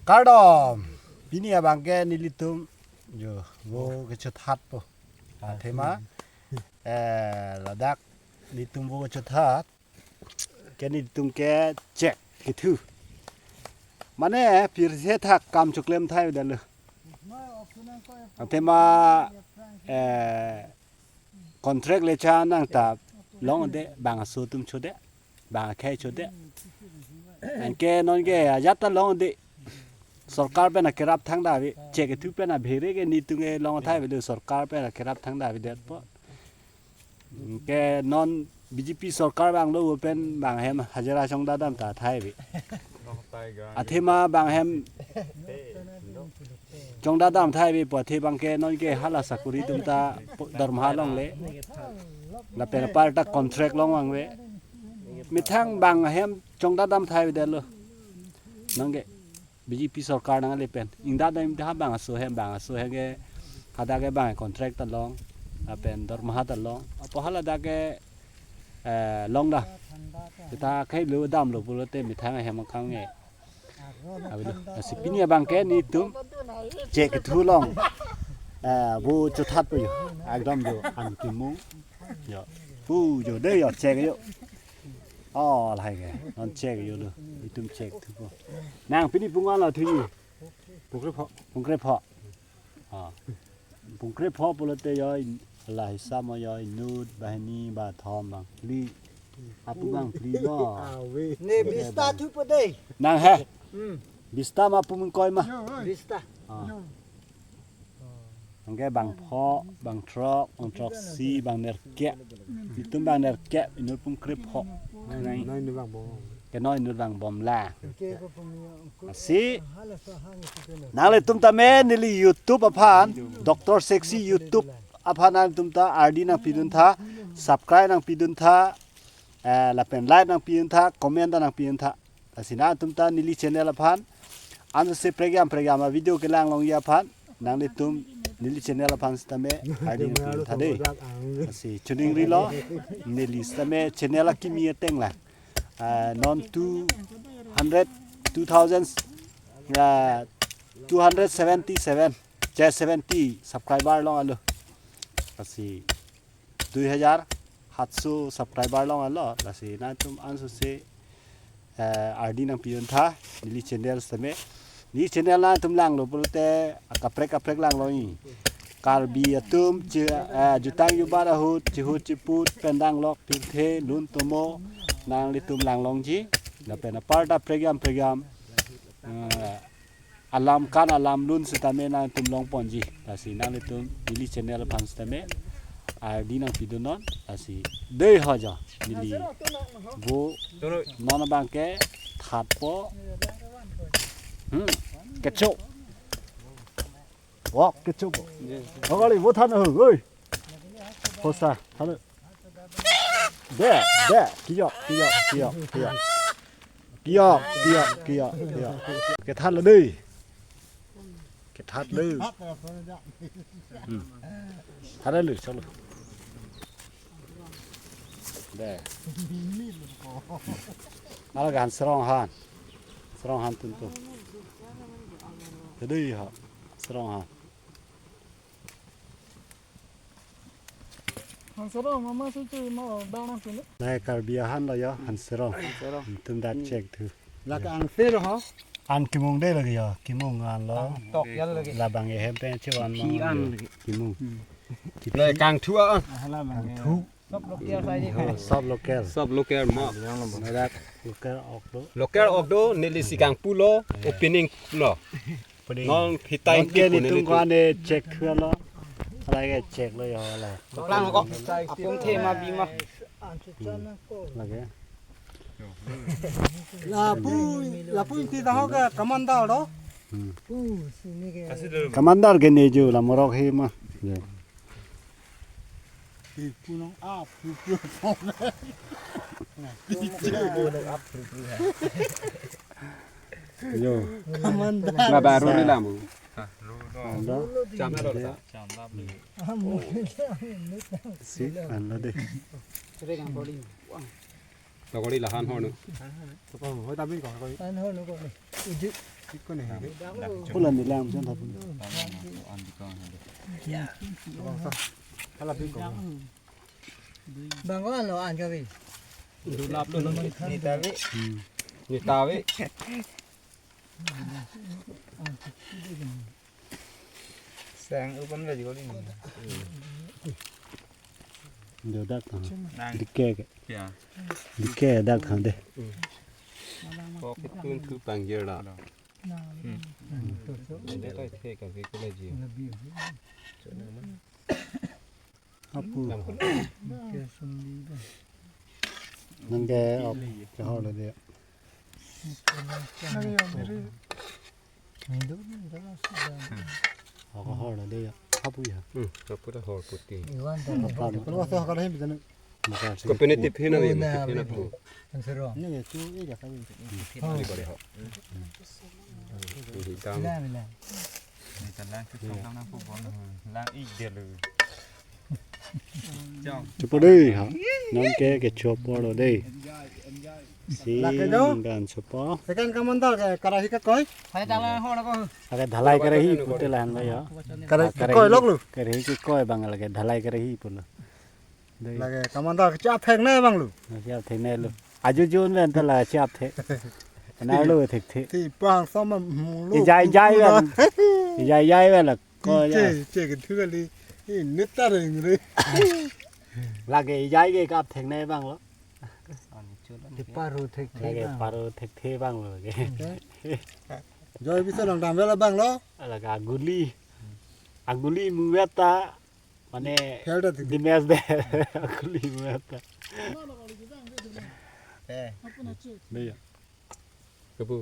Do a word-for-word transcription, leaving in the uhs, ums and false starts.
Kardom. Pini abangke nelitum jo vo kechothatpo. Athema, eh, ladak nelitum vo kechothat. Ke nelitum ke chek kethu. Mane pirthe thak kam choklem thai dalo. Athema, eh, contract le cha nang ta longde, bang aso atum chode, bang akhei chode. Anke non ke ajat ta longde. Sorkar pen akerap thangta ave, chek kethu pen abhere ke nelitum ke long thai ave, sorkar pen akerap thangta avedetpo. Ke non B J P sorkar vanglo pen bang hem hajira chongdadam ta thai ave. Athema bang hem chongdadam thai avepo, athe abangke non ke hala sakuri atum ta dorma longle. Lapen apar ta contract long vangve. Methang bang hem chongdadam thai avedetlo. Non ke B J P sorkar nangle pen. Ingdadam ta bang aso hem, bang aso hem ke hadak ke bang contract ta long. Lapen dorma ta long. Apo haladak ke, eh, longdam. Kita khei lo damlo pulote methang hem akam ke. Avelo. Lasi pini abangke nelitum chek kethu long. Eh, vo chothatpo jo. Ekdom jo an kimung. Jo. Pu jo de jo chek jo. Oh, lahai ke. Non chek jo lo. Nelitum chek thupo. Nang pini pung-an lo thuji. Pungkrepho. Pungkrepho. Ah. Pungkrepho pulote jo in, la hisap mo jo inut, banghini, bangthom, bangphli. Apu bangphli lo. Ave. Ne bista thupo dei. Nang he. Hmm. Bista ma pu mungkoi ma. Bista. Ah. Anke bangpho, bangthrok, bangthroksi, bangnerkep. Nelitum bangnerkep, inut pungkrepho. Nai, nai, nai, bang bom. Ke noi inut bang bom la. Lasi nanglitum tame neli YouTube aphan, Doctor Sexy YouTube aphan nanglitum ta ardi nangpidun tha, subscribe nangpidun tha, eh, lapen like nangpidun tha, comment ta nangpidun tha. Lasi nangtum ta neli channel aphan ansose prekjam prekjam avideo kelang longji aphan nanglitum neli channel aphan sitame ardi nangpidun tha dei. Lasi chuning rilo neli sitame channel akimi ateng la. Ah, non two hundred, two thousand, ah, two hundred seventy-seven, che seventy subscriber longlo. Lasi dui hajar hatso subscriber longlo. Lasi nangtum ansose, eh, ardi nangpidun tha neli channel sitame. Neli channel nangtum langlo pulote akaprek kaprek langlo ni. Karbi atum che, eh, jutang jubat ahut chihut chiput pen danglok pirthe lun tomo nanglitum lang longji. Lapen apar ta prekjam prekjam, eh, alam kan alam lun sitame nangtum longponji. Lasi nanglitum neli channel aphan sitame ardi nangpidun non. Lasi dei ho jo neli vo non abangke thatpo. Hmm. Kecho. Wok kecho po. Okali vo than ho, oi. Hosa, than. De, de, kiyok, kiyok, kiyok, kiyok. Kiyok, kiyok, kiyok, kiyok. Kethat lo dei. Kethat lo. Hmm. Than lo, chalo. De. Ala han serong han. Serong han tuntu. Dei ha. Serong han. Han serong mama suci mau danang sini. Nai Karbi ahan lo ya, han serong. Han serong. Nelitum dak chek thu. Lake angpir ho. An kimung dei lagi ya, kimung an lo. Tok ya lagi. Labang ehem pen chevan. Pi an lagi. Kimung. Hmm. Kipi. Lake kangthu an. Ahala bang. Kangthu. Sop local sai ni. Oh, sop local. Sop local mo. Ladak local ok do. Local ok do, neli si kangpu lo, opening lo. Opening. Non hitai non ke nelitum ko ane chek thu lo. Ala ke chek lo ya la. Lang ko. Apung the ma bi ma. Lake. Lapu, lapu inti taho ke commander do. Hmm. Commander ke ne jo la morok he ma. Ya. Pi punong ap, pi punong. Yo. Commander. Ba baru ni lamu. Anda. Cham na lo ta. Si, anda deh. Tokori lahan hornu. Toko hoi tabi ko koi. An hornu ko ni. Uji. Kiko ni hege. Pula ni lam jan thapun. Hala bi ko. Bang ko an lo an ka bi. Dulap lo ni tabi. Ni tabi. Sang upon lagi ko ni. Dodak tha. Nang. Dike ke. Ya. Dike dak tha de. Kok tun thu pangjir la. Ande tai the ka ke kula ji. Apu. Nang ke op ke hor le de. Hor hor le de ya. Apu ya. Hmm, apu ta hor puti. Iwan ta. Apa? Kalau waktu hor le hem jana. Maka si. Ko pene tip hena ni, tip hena pu. Ansero. Ni ya tu iya kali. Ni ko de ho. Ni hitam. Bila bila. Ni ta lang tu song lang nang pu bom. Lang ik dia lu. Chong. Chupo dei ha. Nang ke ke chupo lo dei. Si Lake jo? Nang kan chupo. Second commander ke karahi ke koi? Hai ta lang ho na ko. Ake dhalai karahi pute lahan lo ya. Karahi ke koi lok lu. Karahi ke koi bang lake dhalai karahi pulo. Dei. Lake commander ke chap thek ne bang lu. Chap thek ne lu. Aju jun ven ta la chap thek. Na lu thek thek. Ti pang som ma mulu. Ijai jai ven. Ijai jai ven la. Ko ya. Che che ke thu kali. I nit ta ring re. Lake ijai ke kap thek ne bang lo. Ti paru thek thek. Lake bang. Paru thek thek bang lo ke. Joi bisa long dam vela bang lo. Lake aguli. Aguli mu veta. Mane phel ta thik. Dimes de. Aguli mu veta. Eh. Dei ya. Kepu.